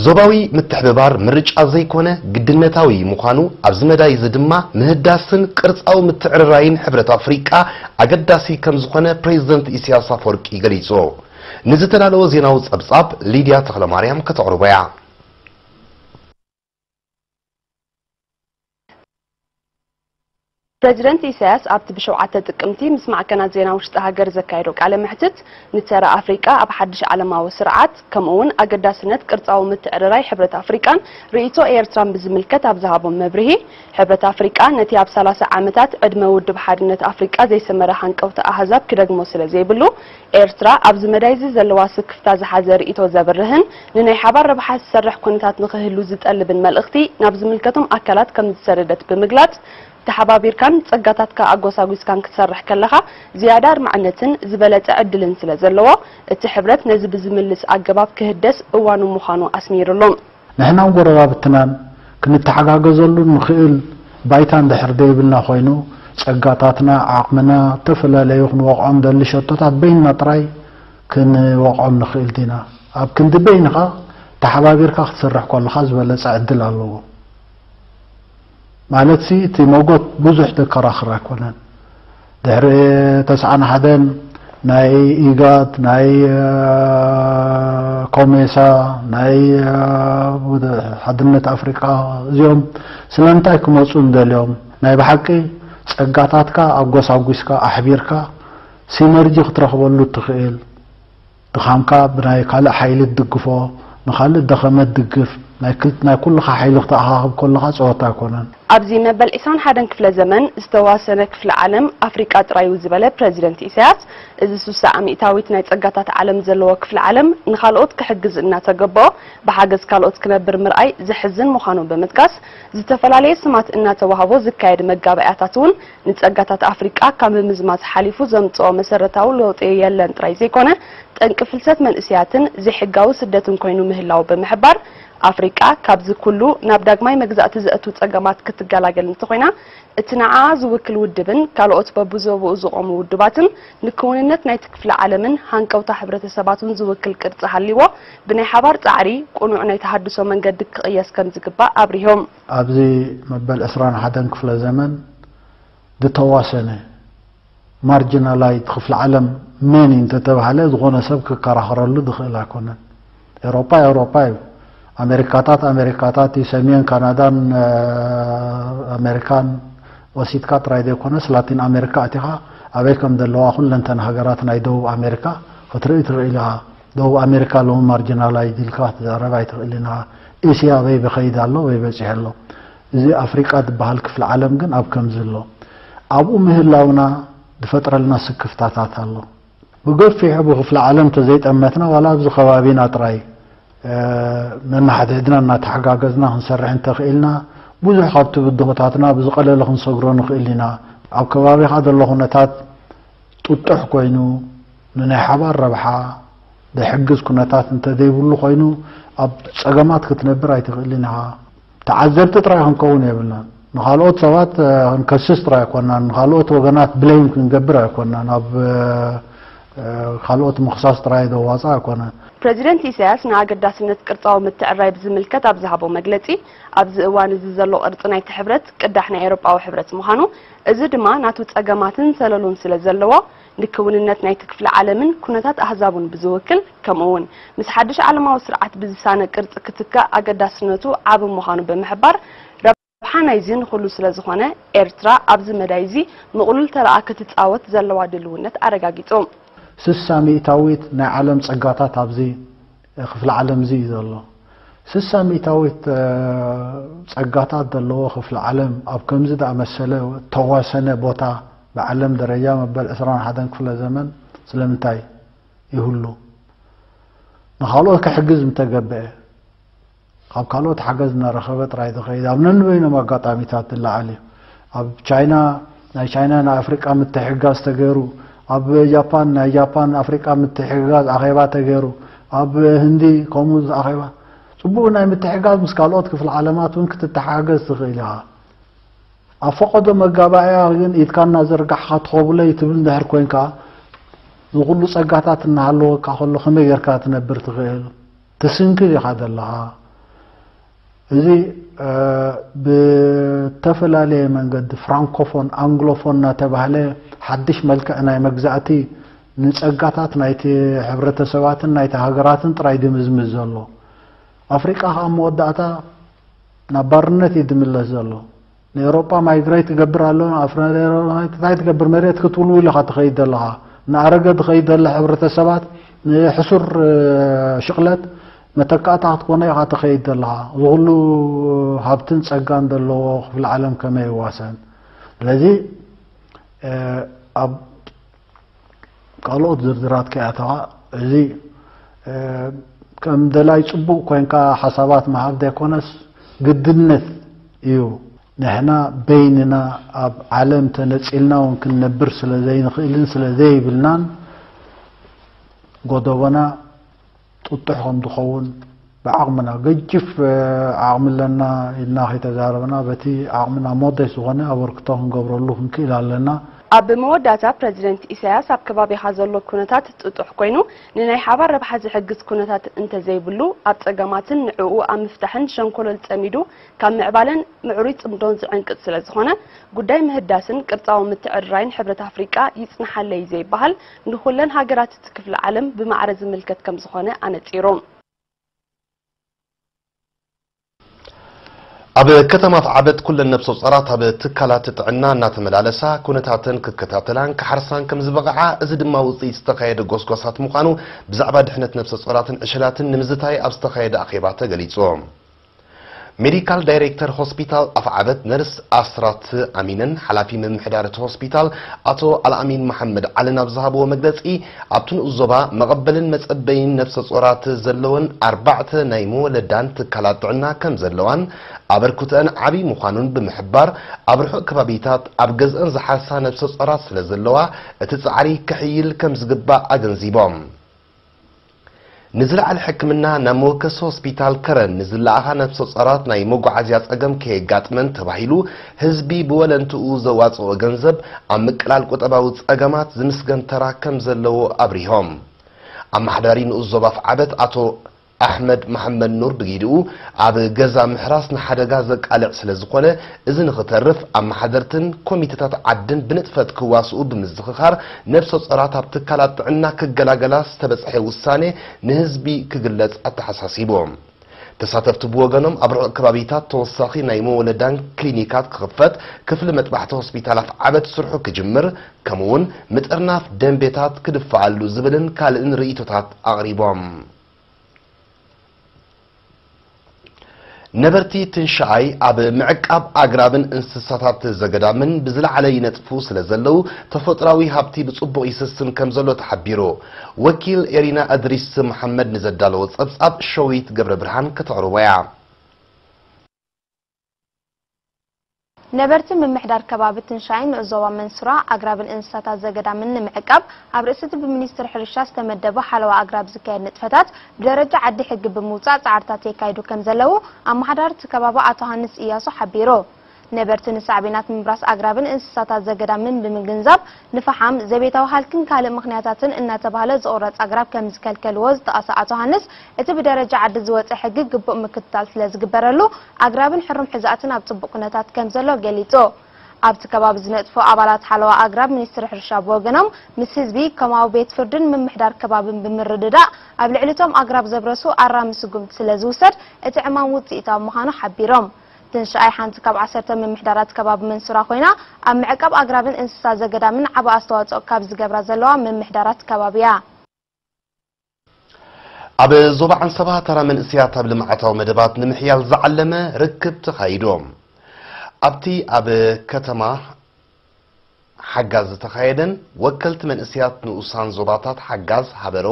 ዞባዊ ምትሕብባር ምርጫ ዘይኮነ ግድነታዊ ምዃኑ፣ ኣብዚ መዳይ እዚ ድማ ምህዳስን ቅርጻዊ ምትዕርራይን ሕብረት ኣፍሪቃ ኣገዳሲ ከም ዝኾነ ፕሬዚደንት ኢሳያስ ኣፈወርቂ ገሊጹ። ንዝተዳለወ ዜናዊ ጸብጻብ ሊድያ ተኽለማርያም ከተቕርቦ እያ። ፕረዚደንት ኢሳያስ ኣብቲ ብሸውዓተ ጥቅምቲ ምስ ማዕከናት ዜና ውሽጢ ሃገር ዘካየዶ ቃለ መሕትት፣ ንተራ ኣፍሪቃ ኣብ ሓድሽ ዓለማዊ ስርዓት፣ ከምኡ እውን ኣገዳስነት ቅርጻዊ ምትዕርራይ ሕብረት ኣፍሪቃን ርእይቶ ኤርትራን ብዝምልከት ኣብ ዝሃቦ መብርሂ፣ ሕብረት ኣፍሪቃ ነቲ ኣብ ሰላሳ ዓመታት ዕድመ ውድብ ሓድነት ኣፍሪቃ ዘይሰመረ ሃንቀውታ ኣህዛብ ክደግሞ ስለ ዘይብሉ፣ ኤርትራ ኣብዚ መዳይ እዚ ዘለዋ ስክፍታ ዝሓዘ ርእይቶ ዘብርህን ንናይ ሓባር ረብሓ ዝሰርሕ ኩነታት ንኽህሉ ዝጠልብን መልእኽቲ ናብ ዝምልከቶም ኣካላት ከም ዝሰደደት ብምግላጽ፣ ተሓባቢርካን ጸጋታትካ ኣጎሳጒስካን ክትሰርሕ ከለኻ ዝያዳ ኣድማዕነትን ዝበለጸ ዕድልን ስለ ዘለዎ፣ እቲ ሕብረት ነዚ ብዝምልስ ኣገባብ ክህደስ እዋኑ ምዃኑ ኣስሚሩሉ። ንሕናን ጎረባብትናን ክንተሓጋገዘሉ ንኽእል ባይታ እንድሕር ደይብልና ኮይኑ፣ ጸጋታትና፣ ዓቕምና፣ እተፈላለዩ ክንወቕዖም ደሊ ሸቶታት በይንና ጥራይ ክንወቕዖም ንኽእል ዲና? ኣብ ክንዲ በይንኻ ተሓባቢርካ ክትሰርሕ ከለኻ ዝበለጸ ዕድል ኣለዎ። ማለትሲ፣ እቲ መጎት ብዙሕ ዘከራኽር ኣይኮነን። ድሕሪ ተስዓን ሓደን ናይ ኢጋድ፣ ናይ፣ እ፣ ኮሜሳ፣ ናይ፣ እ፣ ውድ-፣ ሓድነት ኣፍሪቃ፣ እዚኦም ስለምንታይ ክመጹ እንደልዮም? ናይ ብሓቂ ጸጋታትካ ኣጎሳጒስካ፣ ኣሕቢርካ፣ ሲነርጂ ክትረኽበሉ እትኽእል፣ ድኻምካ ብናይ ካልእ ሓይሊ ትድግፎ፣ ንኻልእ ደኸመ ትድግፍ፣ ናይ ክል-፣ ናይ ኩልኻ ሓይሊ ክተኣኻኽብ ከለኻ ጸወታ ኣይኮነን። ኣብዚ መበል ዒስራን ሓደን ክፍለ ዘመን ዝተዋሰነ ክፍለ ዓለም ኣፍሪቃ ጥራይ እዩ ዝበለ ፕረዚደንት ኢሳያስ፣ እዚ ስሳ ሚእታዊት ናይ ጸጋታት ዓለም ዘለዎ ክፍለ ዓለም ንኻልኦት ክሕግዝ እናተገበኦ፣ ብሓገዝ ካልኦት ክነብር ምርኣይ ዘሕዝን ምዃኑ ብምጥቃስ፣ ዝተፈላለየ ስማት እናተዋህቦ ዝካየድ መጋበእያታት እውን ንጸጋታት ኣፍሪቃ ካብ ምምዝማዝ ሓሊፉ ዘምጽኦ መሰረታዊ ለውጢ የለን ጥራይ ዘይኮነ፣ ጠንቂ ፍልሰት መንእሰያትን ዘይሕጋዊ ስደትን ኮይኑ ምህላው ብምሕባር፣ ኣፍሪቃ ካብዚ ኩሉ ናብ ዳግማይ መግዛእቲ ዘእቱ ጸገማት ክትገላገል እንተኾይና፣ እቲ ንዓኣ ዝውክል ውድብን ካልኦት በብዞባኡ ዝቖሙ ውድባትን ንክውንነት ናይቲ ክፍለ ዓለምን ሃንቀውታ ሕብረተሰባቱን ዝውክል ቅርጺ ሃልይዎ፣ ብናይ ሓባር ጻዕሪ ቅኑዕ ናይ ተሃድሶ መንገዲ ክቕየስ ከም ዝግባእ ኣብሪሆም። ኣብዚ መበል ዕስራን ሓደን ክፍለ ዘመን ዝተዋሰነ ማርጂናላይዝድ ክፍለ ዓለም መን እዩ እንተተባህለ፣ ዝኾነ ሰብ ክከራኸረሉ ዝኽእል ኣይኮነን። ኤውሮጳ ኤውሮጳ እዩ። ኣሜሪካታት ኣሜሪካታት እዩ። ሰሜን ካናዳን፣ እ፣ ኣሜሪካን ወሲድካ ጥራይ ዘይኮነስ፣ ላቲን ኣሜሪካ ኣቲኻ ኣበይ ከም ዘለዋ ኩለንተን ሃገራት ናይ ደቡብ ኣሜሪካ ክትርኢ ትኽእል ኢኻ። ደቡብ ኣሜሪካ ሎሚ ማርጂናላይዝድ ኢልካ ክትዛረብ ኣይትኽእልን ኢኻ። እስያ ኣበይ ብኸይድ ኣሎ፣ ኣበይ በጺሑ ኣሎ። እዚ ኣፍሪቃ ዝበሃል ክፍለ ዓለም ግን ኣብ ከምዚ ኣሎ። ኣብኡ ምህላውና ዝፈጥረልና ስክፍታታት ኣሎ። ብገፊሑ ብክፍለ ዓለም እንተዘይጠመትና፣ ዋላ ኣብዚ ከባቢና ጥራይ፣ እ፣ ነንሓድሕድና እናተሓጋገዝና ክንሰርሕ እንተኽኢልና፣ ብዙሕ ካብቲ ብድሆታትና ብዝቐለለ ክንሰግሮ ንኽእል ኢና። ኣብ ከባቢኻ ዘሎ ኩነታት ጥጡሕ ኮይኑ፣ ንናይ ሓባር ረብሓ ዘሕግዝ ኩነታት እንተዘይብሉ ኮይኑ፣ ኣብ ጸገማት ክትነብር ኣይትኽእልን ኢኻ። ተዓዘብቲ ጥራይ ክንከውን የብልናን። ንኻልኦት ሰባት፣ እ፣ ክንከስስ ጥራይ ኣይኮናን፣ ንኻልኦት ወገናት ብሌም ክንገብር ኣይኮናን። ኣብ፣ እ፣ እ፣ ካልኦት ምኽሳስ ጥራይ ዘዋጽእ ኣይኮነን። ፕረዚደንት ኢሳያስ ንኣገዳስነት ቅርጻዊ ምትዕርራይ ብዝምልከት ኣብ ዝሃቦ መግለጺ፣ ኣብዚ እዋን እዚ ዘሎ ቅርጺ ናይቲ ሕብረት ቅዳሕ ናይ ኤውሮጳዊ ሕብረት ምዃኑ፣ እዚ ድማ ናቱ ጸገማትን ሰለሉን ስለ ዘለዎ፣ ንክውንነት ናይቲ ክፍለ ዓለምን ኩነታት ኣህዛቡን ብዝውክል፣ ከምኡ እውን ምስ ሓድሽ ዓለማዊ ስርዓት ብዝሳነ ቅርጺ ክትካእ ኣገዳስነቱ ዓቢ ምዃኑ ብምሕባር፣ ረብሓ ናይዚ ንኹሉ ስለ ዝኾነ፣ ኤርትራ ኣብዚ መዳይ እዚ ምቕሉል ተራኣ ክትጻወት ዘለዋ ድልውነት ኣረጋጊጹ። ስሳ ሚእታዊት ናይ ዓለም ጸጋታት ኣብዚ ክፍለ ዓለም እዚ እዩ ዘሎ። ስሳ ሚእታዊት፣ እ፣ ጸጋታት ዘለዎ ክፍለ ዓለም ኣብ ከምዚ ዝኣመሰለ ተዋሰነ ቦታ ብዓለም ደረጃ መበል ዕስራን ሓደን ክፍለ ዘመን ስለምንታይ ይህሉ? ንኻልኦት ክሕግዝ ምተገብአ፣ ካብ ካልኦት ሓገዝ እናረኸበ ጥራይ ዝኸይድ፣ ኣብ ነንበይኖም ኣጋጣሚታት ዝለዓል እዩ። ኣብ ቻይና፣ ናይ ቻይና ንኣፍሪቃ ምትሕግጋዝ ተገይሩ፣ ኣብ ጃፓን፣ ናይ ጃፓን ኣፍሪቃ ምትሕግጋዝ ኣኼባ ተገይሩ፣ ኣብ ህንዲ ከምኡ ኣኼባ። ጽቡቕ ናይ ምትሕግጋዝ ምስ ካልኦት ክፍለ ዓለማት እውን ክትተሓጋገዝ ትኽእል ኢኻ። ኣብ ፈቐዶ መጋባእያ ግን ኢድካ እናዘርጋሕካ ትኸብለይ ትብል እንድሕር ኮይንካ፣ እዚ ኩሉ ጸጋታት እናሃለወካ ከሎ ከመይ ጌርካ ትነብር ትኽእል? ትስንክል ኢኻ ዘለኻ። እዚ ብተፈላለየ መንገዲ ፍራንኮፎን፣ ኣንግሎፎን እናተባህለ ሓድሽ መልክዕ ናይ መግዛእቲ ንጸጋታት ናይቲ ሕብረተሰባትን ናይቲ ሃገራትን ጥራይ ድምዝምዝ ዘሎ። ኣፍሪቃ ከኣ መወዳእታ ናብ ባርነት እዩ ድምለስ ዘሎ። ንኤውሮጳ ማይግሬት ይገብር ኣሎ፣ እንታይ ትገብር መሬት ክትውልውል ኢኻ ትኸይድ ዘለኻ። እናኣረገ ዝኸይድ ዘሎ ሕብረተሰባት ንሕሱር ሽቕለት መተካእታ ክትኮኖ ኢኻ ትኸይድ ዘለኻ። እዚ ኩሉ ሃብትን ጸጋን ዘለዎ ክፍለ ዓለም ከመይ ይዋሰን? ስለዚ ኣብ ካልኦት ዝርዝራት ከይኣተኻ፣ እዚ ከም ደላይ ጽቡቕ ኮንካ ሓሳባት ምሃብ ዘይኮነስ ግድነት እዩ። ንሕና በይንና ኣብ ዓለም ተነጺልና እውን ክንነብር ስለ ዘይንኽእልን ስለ ዘይብልናን፣ ጎደቦና ጥጡሕ ከም ዝኸውን ብዓቕምና፣ ገጅፍ ዓቕሚ ኣለና ኢልና ከይተዛረብና፣ በቲ ዓቕምና ሞደስ ዝኾነ ኣበርክቶ ክንገብረሉ ክንክእል ኣለና። ኣብ መወዳእታ ፕረዚደንት ኢሳያስ ኣብ ከባቢኻ ዘሎ ኩነታት ጥጡሕ ኮይኑ ንናይ ሓባር ረብሓ ዝሕግዝ ኩነታት እንተዘይብሉ ኣብ ጸገማትን ንዕኡ ኣብ ምፍታሕን ሸንኮለል ጸሚዱ ካብ ምዕባለን ምዕሩይ ጽምዶን ዝዕንቅጽ ስለ ዝኾነ ጉዳይ ምህዳስን ቅርጻዊ ምትዕርራይን ሕብረት ኣፍሪቃ ይጽንሓለይ ዘይበሃል ንኹለን ሃገራት እቲ ክፍለ ዓለም ብማዕረ ዝምልከት ከም ዝኾነ ኣነጺሩ። ኣብ ከተማ ኣፍዓበት ኩለን ነብሰ ጾራት ኣብ ትካላት ጥዕና እናተመላለሳ ኩነታተን ክከታተላን ክሓርሳን ከም ዝበቕዓ፣ እዚ ድማ ውጽኢት ዝተኻየደ ጎስጓሳት ምዃኑ ብዛዕባ ድሕነት ነብሰ ጾራትን ዕሸላትን ንምዝታይ ኣብ ዝተኻየደ ኣኼባ ተገሊጹ። ሜዲካል ዳይሬክተር ሆስፒታል ኣፍዓበት ነርስ ኣስራት ኣሚነን ሓላፊ ምምሕዳር እቲ ሆስፒታል ኣቶ ኣልኣሚን መሓመድ ዓልን ኣብ ዝሃብዎ መግለጺ፣ ኣብቲ ንኡስ ዞባ መቐበልን መጸበይን ነብሰ ጾራት ዘለወን ኣርባዕተ ናይ መወለዳን ትካላት ጥዕና ከም ዘለዋን ኣበርክቶአን ዓቢ ምዃኑን ብምሕባር፣ ኣብ ርሑቕ ከባቢታት ኣብ ገዝአን ዝሓርሳ ነብሰ ጾራት ስለ ዘለዋ እቲ ጻዕሪ ክሕይል ከም ዝግባእ ኣገንዚቦም። ንዝለዓለ ሕክምና ናብ መወከሲ ሆስፒታል ከረን ንዝለኣኻ ነብሰ ጾራት ናይ መጓዓዝያ ጸገም ከየጋጥመን ተባሂሉ ህዝቢ ብወለንትኡ ዘዋጽኦ ገንዘብ ኣብ ምቅላል ቁጠባዊ ጸገማት ዝምስገን ተራ ከም ዘለዎ ኣብሪሆም። ኣመሓዳሪ ንኡስ ዞባ ኣፍዓበት ኣቶ ኣሕመድ መሓመድ ኑር ብጊድኡ፣ ኣብ ገዛ ምሕራስ ንሓደጋ ዘቃልዕ ስለ ዝኾነ፣ እዚ ንኽተርፍ ኣመሓደርትን ኮሚተታት ዓድን ብንጥፈት ክዋስኡ ብምዝኽኻር፣ ነብሰ ጾራት ኣብ ትካላት ጥዕና ክገላገላ ዝተበጽሐ ውሳኔ ንህዝቢ ክግለጽ ኣተሓሳሲቡ። ተሳተፍቲ ብወገኖም፣ ኣብ ርሑቕ ከባቢታት ተወሳኺ ናይ መወለዳን ክሊኒካት ክኽፈት፣ ክፍሊ መጥባሕቲ ሆስፒታል ኣፍዓበት ስርሑ ክጅምር፣ ከምኡ'ውን ምጥርናፍ ደንቤታት ክድፈኣሉ ዝብልን ካልእን ርእይቶታት ኣቕሪቦም። ነበርቲ ትንሽኣይ ኣብ ምዕቃብ ኣግራብን እንስሳታት ዘገዳምን ብዝለዓለ ይነጥፉ ስለ ዘለዉ፣ ተፈጥሮኣዊ ሃብቲ ብጽቡቕ ይስስን ከም ዘሎ ተሓቢሩ። ወኪል ኤሪና እድሪስ መሓመድ ንዘዳለዎ ጸብጻብ ሸዊት ገብረ ብርሃን ከተቕርቦ እያ። ነበርቲ ምምሕዳር ከባቢ ትንሻይን ንኡስ ዞባ መንሱራ ኣግራብን እንስሳታት ዘገዳምን ንምዕቃብ ኣብ ርእሲ እቲ ብሚኒስትሪ ሕርሻ ዝተመደበ ሓለዋ ኣግራብ ዝካየድ ንጥፈታት ብደረጃ ዓዲ ሕጊ ብምውፃእ ፃዕርታት የካይዱ ከም ዘለዉ ኣመሓዳሪ እቲ ከባቢ ኣቶ ሃንስ እያሱ ሓቢሩ። ነበርቲ ንሳዕቤናት ምብራስ ኣግራብን እንስሳታት ዘገዳምን ብምግንዛብ ንፈሓም፣ ዘቤታዊ ሃልክን ካልእ ምኽንያታትን እናተባህለ ዝቑረፅ ኣግራብ ከም ዝከልከልዎ ዝጠቐሰ ኣቶ ሃንስ እቲ ብደረጃ ዓዲ ዝወፀ ሕጊ ግቡእ ምክትታል ስለ ዝግበረሉ ኣግራብን ሕሩም ሕዛእትን ኣብ ፅቡቕ ኩነታት ከም ዘሎ ገሊፁ። ኣብቲ ከባቢ ዝነጥፉ ኣባላት ሓለዋ ኣግራብ ሚኒስትሪ ሕርሻ ብወገኖም ምስ ህዝቢ፣ ኮማዊ ቤት ፍርድን ምምሕዳር ከባብን ብምርድዳእ ኣብ ልዕሊ እቶም ኣግራብ ዘብረሱ ኣራሚ ስጉምቲ ስለ ዝውሰድ እቲ ዕማም ውፅኢታዊ ምዃኑ ሓቢሮም። ትንሽኣይ ሓንቲ ካብ ዓሰርተ ምምሕዳራት ከባቢ መንሱራ ኮይና ኣብ ምዕቃብ ኣግራብን እንስሳ ዘገዳምን ዓቢ ኣስተዋፅኦ ካብ ዝገብራ ዘለዋ ምምሕዳራት ከባቢ እያ። ኣብ ዞባ ዓንሰባ ተራ መንእሰያት ኣብ ልምዓታዊ መደባት ንምሕያል ዝዓለመ ርክብ ተኻይዱ። ኣብቲ ኣብ ከተማ ሓጋዝ ዝተኻየደን ወከልቲ መንእሰያት ንኡሳን ዞባታት ሓጋዝ፣ ሃበሮ፣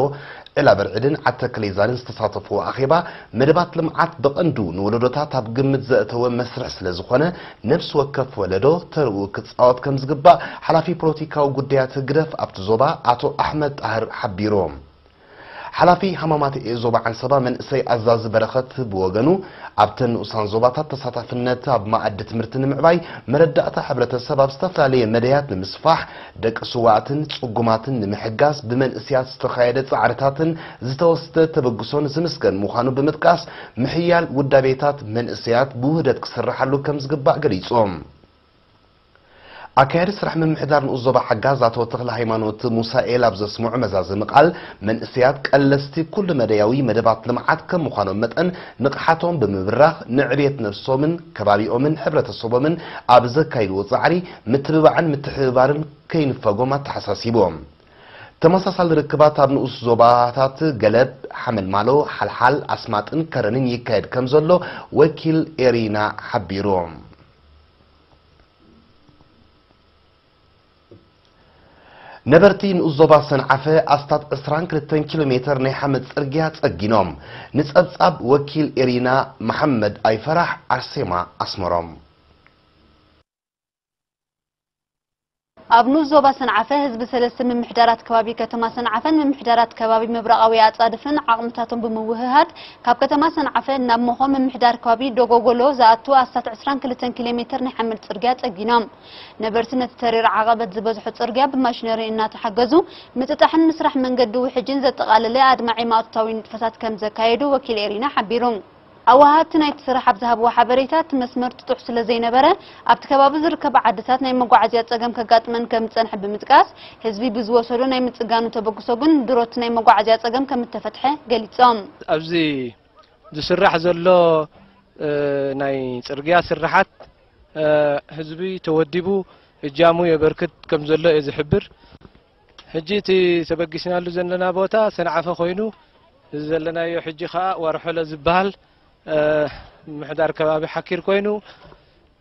ዕላበርዕድን ዓተክሌዛንን ዝተሳተፍዎ ኣኼባ፣ መደባት ልምዓት ብቐንዱ ንወለዶታት ኣብ ግምት ዘእተወ መስርሕ ስለ ዝኾነ፣ ነፍሲ ወከፍ ወለዶ ተርኡ ክጻወት ከም ዝግባእ ሓላፊ ፖለቲካዊ ጉዳያት ህግደፍ ኣብቲ ዞባ ኣቶ ኣሕመድ ጣህር ሓቢሩ። ሓላፊ ሃማማት ኤ ዞባ ዓንሰባ መንእሰይ ኣዛዚ በረኸት ብወገኑ፣ ኣብተን ንኡሳን ዞባታት ተሳታፍነት ኣብ መኣዲ ትምህርቲ ንምዕባይ፣ መረዳእታ ሕብረተሰብ ኣብ ዝተፈላለየ መደያት ንምስፋሕ፣ ደቂ ስዋእትን ጽጉማትን ንምሕጋዝ ብመንእሰያት ዝተኻየደ ጻዕርታትን ዝተወስደ ተበግሶን ዝምስገን ምዃኑ ብምጥቃስ፣ ምሕያል ውዳቤታት መንእሰያት ብውህደት ክስርሓሉ ከም ዝግባእ ገሊጹ። ኣካያዲ ስራሕ ምምሕዳር ንኡስ ዞባ ሓጋዝ ኣቶ ተኽለ ሃይማኖት ሙሳኤል ኣብ ዘስምዑ መዛዘሚ ቃል፣ መንእሰያት ቀለስቲ ኩሉ መደያዊ መደባት ልምዓት ከም ምዃኖም መጠን፣ ንቕሓቶም ብምብራኽ ንዕቤት ነብሶምን ከባቢኦምን ሕብረተሰቦምን ኣብ ዘካይድዎ ጻዕሪ ምትብባዕን ምትሕብባርን ከይንፈጎም ኣተሓሳሲቦም። ተመሳሳሊ ርክባት ኣብ ንኡስ ዞባታት ገለብ፣ ሓመልማሎ፣ ሓልሓል፣ ኣስማጥን ከረንን ይካየድ ከም ዘሎ ወኪል ኤሪና ሓቢሩ። ነበርቲ ንኡስ ዞባ ሰንዓፈ ኣስታት ዕስራን ክልተን ኪሎ ሜትር ናይ ሓመድ ጽርግያ ጸጊኖም። ንጸብጻብ ወኪል ኤሪና መሓመድ ኣይፈራሕ፣ ኣርሴማ ኣስመሮም። ኣብ ንኡስ ዞባ ሰንዓፈ ህዝቢ ሰለስተ ምምሕዳራት ከባቢ ከተማ ሰንዓፈን ምምሕዳራት ከባቢ ምብራቓዊ ኣጻድፍን ዓቕምታቶም ብምውህሃድ ካብ ከተማ ሰንዓፈ ናብ መኾ ምምሕዳር ከባቢ ዶጎጎሎ ዝኣቱ ኣስታት ዕስራን ክልተን ኪሎ ሜትር ናይ ሓመድ ጽርግያ ጸጊኖም። ነበርቲ ነቲ ተሪር ዓቐበት ዝበዝሖ ጽርግያ ብማሽነሪ እናተሓገዙ ምጥጣሕን ምስራሕ መንገዲ ውሕጅን ዘጠቓለለ ኣድማዒ ማእቶታዊ ንጥፈታት ከም ዘካየዱ ወኪል ኤሪና ሓቢሩ። ኣወሃሃድቲ ናይቲ ስራሕ ኣብ ዝሃብዎ ሓበሬታ፣ እቲ መስመር ጥጡሕ ስለ ዘይነበረ፣ ኣብቲ ከባቢ ዝርከባ ዓድታት ናይ መጓዓዝያ ጸገም ከጋጥመን ከም ዝጸንሐ ብምጥቃስ፣ ህዝቢ ብዝወሰዶ ናይ ምጽጋኑ ተበግሶ ግን ድሮ እቲ ናይ መጓዓዝያ ጸገም ከም እተፈትሐ ገሊጾም። ኣብዚ ዝስራሕ ዘሎ፣ እ፣ ናይ ጽርግያ ስርሓት፣ እ፣ ህዝቢ ተወዲቡ እጃሙ የበርክት ከም ዘሎ እዩ ዝሕብር። ሕጂ እቲ ተበጊስናሉ ዘለና ቦታ ሰንዓፈ ኮይኑ፣ እዚ ዘለናዮ ሕጂ ኸኣ ዋርሖሎ ዝበሃል፣ እ፣ ምምሕዳር ከባቢ ሓኪር ኮይኑ፣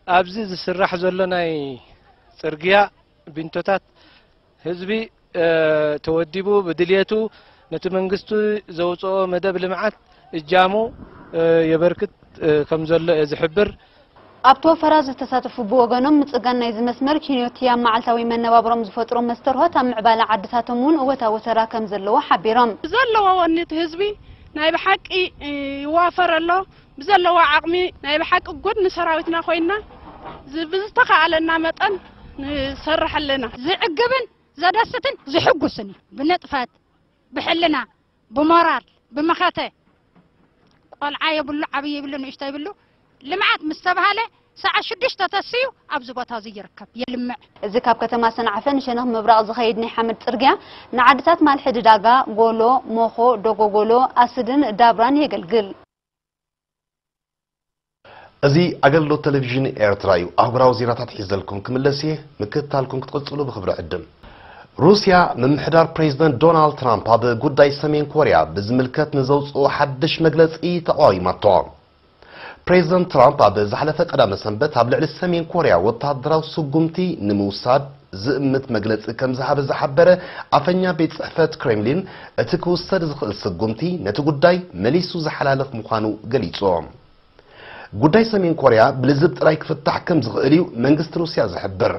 ኣብዚ ዝስራሕ ዘሎ ናይ ጽርግያ ቢንቶታት ህዝቢ፣ እ፣ ተወዲቡ ብድልየቱ ነቲ መንግስቲ ዘውጽኦ መደብ ልምዓት እጃሙ፣ እ፣ የበርክት፣ እ፣ ከም ዘሎ እየ ዝሕብር። ኣብቲ ወፈራ ዝተሳተፉ ብወገኖም፣ ምጽጋን ናይዚ መስመር ኪንዮቲ ኣብ መዓልታዊ መነባብሮም ዝፈጥሮ መስተርሆት ኣብ ምዕባለ ዓድታቶም እውን እወታዊ ተራ ከም ዘለዎ ሓቢሮም። ብዘለዎ ወኒ እቲ ህዝቢ ናይ ብሓቂ ይዋፈር ኣሎ። ብዘለዎ ዓቕሚ ናይ ብሓቂ ጎድኒ ሰራዊትና ኮይና ዝ-፣ ብዝተኻእለና መጠን ንሰርሕ ኣለና። ዝዕግብን ዘደስትን ዝሕጉስን እዩ። ብንጥፈት፣ ብሕልና፣ ብሞራል፣ ብመኸተ፣ ቆልዓ የብሉ፣ ዓብዪ የብሉ፣ ንእሽቶ የብሉ። ልምዓት ምስ ተባሃለ ሰዓት ሽዱሽተ ተስዩ ኣብዚ ቦታ እዚ ይርከብ፣ የልምዕ። እዚ ካብ ከተማ ሰንዓፈ ንሸነኽ ምብራቕ ዝኸይድ ናይ ሓመድ ጽርግያ፣ ንዓድታት ማልሒ ድዳጋ፣ ጎሎ፣ ሞኾ፣ ዶጎጎሎ፣ ኣስድን ዳብራን የገልግል። እዚ ኣገልግሎት ቴሌቪዥን ኤርትራ እዩ። ኣህጉራዊ ዜናታት ሒዘልኩም ክምለስ እየ። ምክትታልኩም ክትቕጽሉ ብኽብሪ ዕድም። ሩስያ፣ ምምሕዳር ፕሬዚደንት ዶናልድ ትራምፕ ኣብ ጉዳይ ሰሜን ኮርያ ብዝምልከት ንዘውጽኦ ሓድሽ መግለጺ ተቓዊማቶ። ፕሬዚደንት ትራምፕ ኣብ ዝሓለፈ ቀዳመ ሰንበት ኣብ ልዕሊ ሰሜን ኮርያ ወተሃደራዊ ስጉምቲ ንምውሳድ ዝእምት መግለጺ ከም ዝሃበ ዝሓበረ ኣፈኛ ቤት ጽሕፈት ክሬምሊን፣ እቲ ክውሰድ ዝኽእል ስጉምቲ ነቲ ጉዳይ መሊሱ ዝሓላልኽ ምዃኑ ገሊጹ። ጉዳይ ሰሜን ኮርያ ብልዝብ ጥራይ ክፍታሕ ከም ዝኽእል እዩ መንግስቲ ሩስያ ዝሕብር።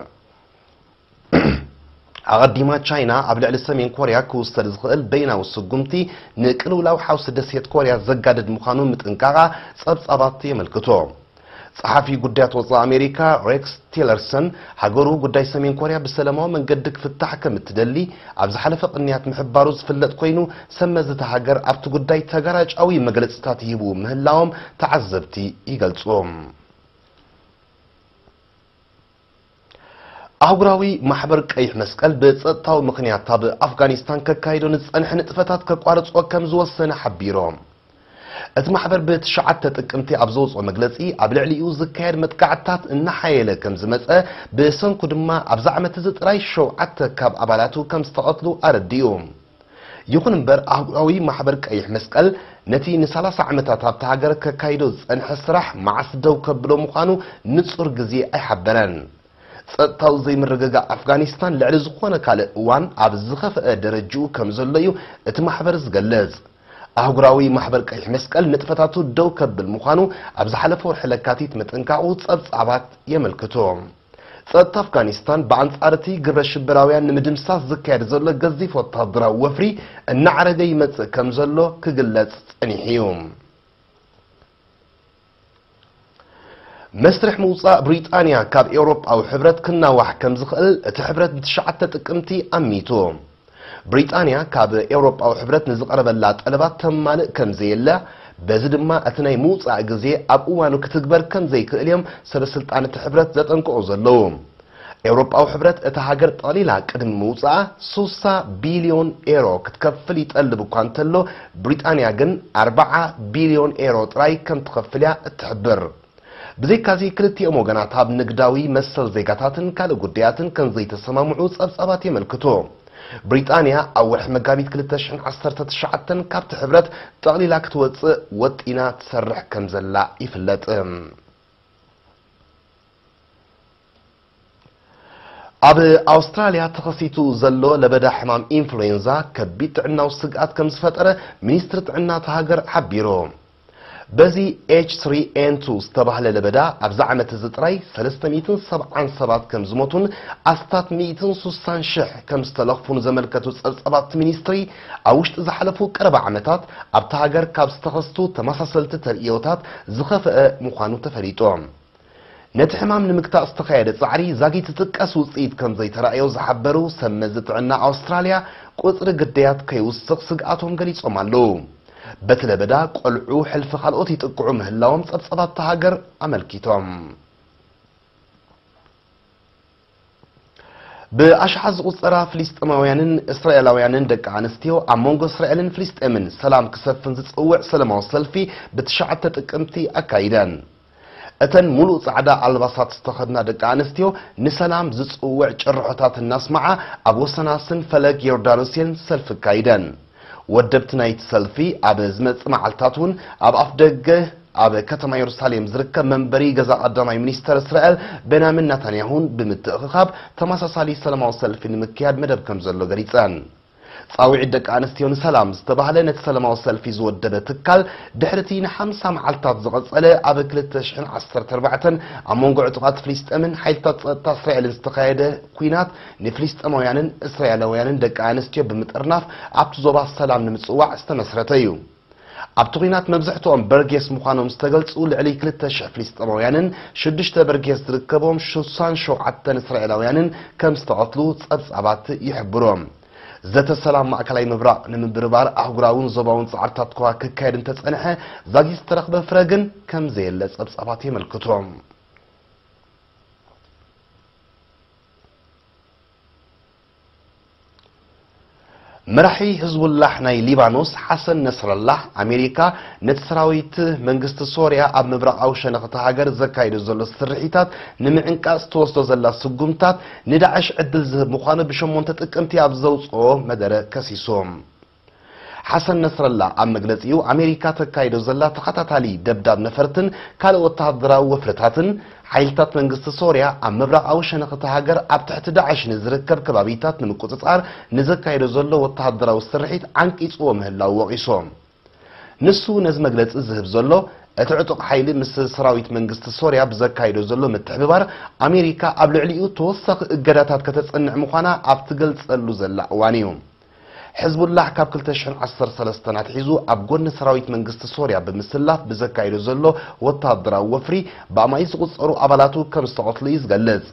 ኣቐዲማ ቻይና ኣብ ልዕሊ ሰሜን ኮርያ ክውሰድ ዝኽእል በይናዊ ስጉምቲ ንቅልውላው ሓውሲ ደሴት ኮርያ ዘጋድድ ምዃኑ ምጥንቃቓ ጸብጻባት የመልክቱ። ጸሓፊ ጉዳያት ወጻኢ ኣሜሪካ ሬክስ ቲለርሰን፣ ሃገሩ ጉዳይ ሰሜን ኮርያ ብሰላማዊ መንገዲ ክፍታሕ ከም እትደሊ ኣብ ዝሓለፈ ቅንያት ምሕባሩ ዝፍለጥ ኮይኑ፣ ሰመዚ እታ ሃገር ኣብቲ ጉዳይ ተጋራጫዊ መግለጺታት ይህቡ ምህላዎም ተዓዘብቲ ይገልጹ። ኣህጉራዊ ማሕበር ቀይሕ መስቀል ብጸጥታዊ ምኽንያት ኣብ ኣፍጋኒስታን ከካይዶ ንዝጸንሐ ንጥፈታት ከቋርጾ ከም ዝወሰነ ሓቢሩ። እቲ ማሕበር ብትሽዓተ ጥቅምቲ ኣብ ዘውጽኦ መግለጺ፣ ኣብ ልዕሊኡ ዝካየድ መጥቃዕትታት እናሓየለ ከም ዝመጸ፣ ብሰንኩ ድማ ኣብዚ ዓመት እዚ ጥራይ ሸውዓተ ካብ ኣባላቱ ከም ዝተቐትሉ ኣረዲኡ። ይኹን እምበር፣ ኣህጉራዊ ማሕበር ቀይሕ መስቀል ነቲ ንሰላሳ ዓመታት ኣብታ ሃገር ከካይዶ ዝጸንሐ ስራሕ መዓስ ደው ከብሎ ምዃኑ ንጹር ግዜ ኣይሓበረን። ጸጥታዊ ዘይምርግጋእ ኣፍጋኒስታን ልዕሊ ዝኾነ ካልእ እዋን ኣብ ዝኸፍአ ደረጅኡ ከም ዘሎ እዩ እቲ ማሕበር ዝገልጽ። ኣህጉራዊ ማሕበር ቀይሕ መስቀል ንጥፈታቱ ደው ከብል ምዃኑ ኣብ ዝሓለፈ ወርሒ ለካቲት ምጥንቃቑ ጸብጻባት የመልክቱ። ጸጥታ ኣፍጋኒስታን ብኣንጻር እቲ ግብረ ሽበራውያን ንምድምሳስ ዝካየድ ዘሎ ገዚፍ ወታደራዊ ወፍሪ እናዓረገ ይመጽእ ከም ዘሎ ክግለጽ ጸኒሑ እዩ። መስርሕ ምውጻእ ብሪጣንያ ካብ ኤውሮጳዊ ሕብረት ክናዋሕ ከም ዝኽእል እቲ ሕብረት ብትሽዓተ ጥቅምቲ ኣሚቱ። ብሪጣንያ ካብ ኤውሮጳዊ ሕብረት ንዝቐረበላ ጠለባት ተማልእ ከም ዘየለ፣ በዚ ድማ እቲ ናይ ምውጻእ ግዜ ኣብ እዋኑ ክትግበር ከም ዘይክእል እዮም ሰበ ስልጣን እቲ ሕብረት ዘጠንቅቑ ዘለዉ። ኤውሮጳዊ ሕብረት እታ ሃገር ጠቕሊላ ቅድሚ ምውጻኣ ሱሳ ቢልዮን ኤሮ ክትከፍል ይጠልብ እኳ እንተሎ፣ ብሪጣንያ ግን ኣርባዓ ቢልዮን ኤሮ ጥራይ ከም ትኸፍል እያ እትሕብር። ብዘይካዚ ክልቲኦም ወገናት ኣብ ንግዳዊ መሰል ዜጋታትን ካልእ ጉዳያትን ከም ዘይተሰማምዑ ጸብጻባት የመልክቱ። ብሪጣንያ ኣብ ወርሒ መጋቢት ክልተ ሽሕን ዓሰርተ ትሽዓተን ካብቲ ሕብረት ጠቕሊላ ክትወጽእ ወጢና ትሰርሕ ከም ዘላ ይፍለጥ። ኣብ ኣውስትራልያ ተኸሲቱ ዘሎ ለበዳ ሕማም ኢንፍሉዌንዛ ከቢድ ጥዕናዊ ስግኣት ከም ዝፈጠረ ሚኒስትሪ ጥዕና እታ ሃገር ሓቢሩ። በዚ ኤች ስሪ ኤን ቱ ዝተባህለ ለበዳ ኣብዚ ዓመት እዚ ጥራይ ሰለስተ ሚእትን ሰብዓን ሰባት ከም ዝሞቱን ኣስታት ሚእትን ሱሳን ሽሕ ከም ዝተለኽፉን ዘመልከቱ ጸብጻባት እቲ ሚኒስትሪ፣ ኣብ ውሽጢ ዝሓለፉ ቀረባ ዓመታት ኣብታ ሃገር ካብ ዝተኸስቱ ተመሳሰልቲ ተርእዮታት ዝኸፍአ ምዃኑ ተፈሊጡ። ነቲ ሕማም ንምግታእ ዝተኻየደ ጻዕሪ ዛጊት ዝጥቀስ ውጽኢት ከም ዘይተራእዮ ዝሓበሩ ሰብ መዚ ጥዕና ኣውስትራልያ፣ ቁጽሪ ግዳያት ከይውስኽ ስግኣቶም ገሊጾም ኣለዉ። በቲ ለበዳ ቆልዑ ሕልፊ ካልኦት ይጥቅዑ ምህላዎም ጸብጻባት እታ ሃገር ኣመልኪቶም። ብኣሽሓት ዝቑጸራ ፍልስጤማውያንን እስራኤላውያንን ደቂ ኣንስትዮ ኣብ መንጎ እስራኤልን ፍልስጤምን ሰላም ክሰፍን ዝጽውዕ ሰላማዊ ሰልፊ ብትሽዓተ ጥቅምቲ ኣካይደን። እተን ሙሉእ ጻዕዳ ኣልባሳት ዝተኸድና ደቂ ኣንስትዮ ንሰላም ዝጽውዕ ጭርሖታት እናስማዓ ኣብ ወሰናስን ፈለግ ዮርዳኖስ እየን ሰልፊ ኣካይደን። ወደብቲ ናይቲ ሰልፊ ኣብ ዝመጽእ መዓልታት እውን ኣብ ኣፍ ደገ ኣብ ከተማ የሩሳሌም ዝርከብ መንበሪ ገዛ ቀዳማይ ሚኒስተር እስራኤል ቤንያሚን ናታንያሁን ብምትእኽኻብ ተመሳሳሊ ሰላማዊ ሰልፊ ንምክያድ መደብ ከም ዘሎ ገሊጸን። ጻውዒት ደቂ ኣንስትዮ ንሰላም ዝተባህለ ነቲ ሰላማዊ ሰልፊ ዝወደበ ትካል፣ ድሕሪ እቲ ንሓምሳ መዓልታት ዝቐጸለ ኣብ ክልተ ሽሕን ዓሰርተ ኣርባዕተን ኣብ መንጎ ዕጡቓት ፍልስጤምን ሓይልታት ጸጥታ እስራኤልን ዝተኻየደ ኲናት፣ ንፍልስጤማውያንን እስራኤላውያንን ደቂ ኣንስትዮ ብምጥርናፍ ኣብቲ ዞባ ሰላም ንምጽዋዕ ዝተመስረተ እዩ። ኣብቲ ኲናት መብዛሕትኦም በርጌስ ምዃኖም ዝተገልጹ ልዕሊ ክልተ ሽሕ ፍልስጤማውያንን ሽዱሽተ በርጌስ ዝርከቦም ሱሳን ሸውዓተን እስራኤላውያንን ከም ዝተቐትሉ ጸብጻባት ይሕብሩ። ዘተ ሰላም ማእከላይ ምብራቕ ንምብርባር ኣህጉራውን ዞባውን ጻዕርታት እኳ ክካየድ እንተጸንሐ፣ ዛጊት ዝተረኽበ ፍረ ግን ከም ዘየለ ጸብጻባት የመልክቱ። መራሒ ህዝቡላህ ናይ ሊባኖስ ሓሰን ነስረላህ፣ ኣሜሪካ ነቲ ሰራዊት መንግስቲ ሶርያ ኣብ ምብራቓዊ ሸነኽ እታ ሃገር ዘካይዶ ዘሎ ስርሒታት ንምዕንቃጽ ትወስዶ ዘላ ስጉምታት ንዳዕሽ ዕድል ዝህብ ምዃኑ ብሸሞንተ ጥቅምቲ ኣብ ዘውጽኦ መደረ ከሲሱ። ሓሰን ነስረላ ኣብ መግለጺኡ፣ ኣሜሪካ ተካይዶ ዘላ ተኸታታሊ ደብዳብ ነፈርትን ካልእ ወተሃደራዊ ወፍርታትን፣ ሓይልታት መንግስቲ ሶርያ ኣብ ምብራቓዊ ሸነኽ እታ ሃገር ኣብ ትሕቲ ዳዕሽ ንዝርከብ ከባቢታት ንምቁጽጻር ንዘካይዶ ዘሎ ወተሃደራዊ ስርሒት ዓንቂጽዎ ምህላው ወቒሱ። ንሱ ነዚ መግለጺ ዝህብ ዘሎ፣ እቲ ዕጡቕ ሓይሊ ምስ ሰራዊት መንግስቲ ሶርያ ብዘካይዶ ዘሎ ምትሕብባር፣ ኣሜሪካ ኣብ ልዕሊኡ ተወሳኺ እገዳታት ከተጽንዕ ምዃና ኣብ ትገልጸሉ ዘላ እዋን እዩ። ሕዝቡላህ ካብ ክልተ ሽሕን ዓሰርተ ሰለስተን ኣትሒዙ ኣብ ጎኒ ሰራዊት መንግስቲ ሶርያ ብምስላፍ ብዘካይዶ ዘሎ ወተሃደራዊ ወፍሪ፣ ብኣማኢት ዝቑጸሩ ኣባላቱ ከም ዝተቐትሉ እዩ ዝገልጽ።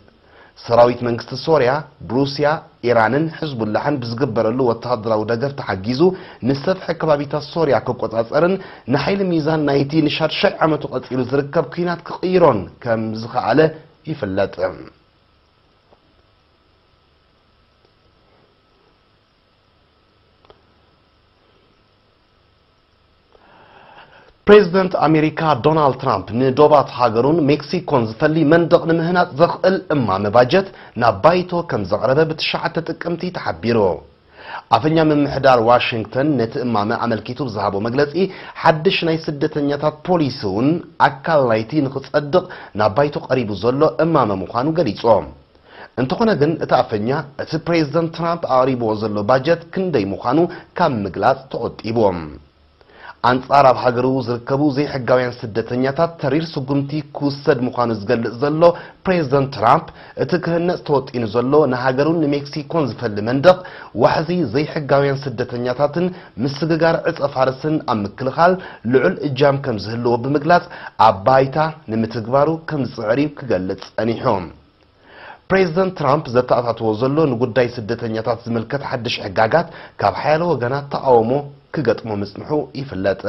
ሰራዊት መንግስቲ ሶርያ፣ ብሩስያ፣ ኢራንን ሕዝቡላሕን ብዝግበረሉ ወተሃደራዊ ደገፍ ተሓጊዙ፣ ንሰፍሒ ከባቢታት ሶርያ ክቆጻጸርን ንሓይሊ ሚዛን ናይቲ ንሻድሻይ ዓመቱ ቀጺሉ ዝርከብ ኲናት ክቕይሮን ከም ዝኸኣለ ይፍለጥ። ፕሬዚደንት ኣሜሪካ ዶናልድ ትራምፕ ንዶባት ሃገሩን ሜክሲኮን ዝፈሊ መንደቕ ንምህናጽ ዘኽእል እማመ ባጀት ናብ ባይቶ ከም ዘቕረበ ብትሽዓተ ጥቅምቲ ተሓቢሩ። ኣፈኛ ምምሕዳር ዋሽንግተን ነቲ እማመ ኣመልኪቱ ብዝሃቦ መግለጺ፣ ሓድሽ ናይ ስደተኛታት ፖሊሲ እውን ኣካል ናይቲ ንኽጸድቕ ናብ ባይቶ ቀሪቡ ዘሎ እማመ ምዃኑ ገሊጹ። እንተኾነ ግን፣ እቲ ኣፈኛ፣ እቲ ፕሬዚደንት ትራምፕ ኣቕሪብዎ ዘሎ ባጀት ክንደይ ምዃኑ ካብ ምግላጽ ተቖጢቡ። ኣንጻር ኣብ ሃገሩ ዝርከቡ ዘይሕጋውያን ስደተኛታት ተሪር ስጉምቲ ክውሰድ ምዃኑ ዝገልጽ ዘሎ ፕሬዝደንት ትራምፕ፣ እቲ ክህነጽ ተወጢኑ ዘሎ ንሃገሩን ንሜክሲኮን ዝፈሊ መንደቕ ዋሕዚ ዘይሕጋውያን ስደተኛታትን ምስግጋር ዕጸ ፋርስን ኣብ ምክልኻል ልዑል እጃም ከም ዝህልዎ ብምግላጽ፣ ኣብ ባይታ ንምትግባሩ ከም ዝጽዕር እዩ ክገልጽ ጸኒሑ። ፕሬዝደንት ትራምፕ ዘተኣታትዎ ዘሎ ንጉዳይ ስደተኛታት ዝምልከት ሓድሽ ሕጋጋት ካብ ሓያሎ ወገናት ተቓውሞ ክገጥሞ ምጽንሑ ይፍለጥ።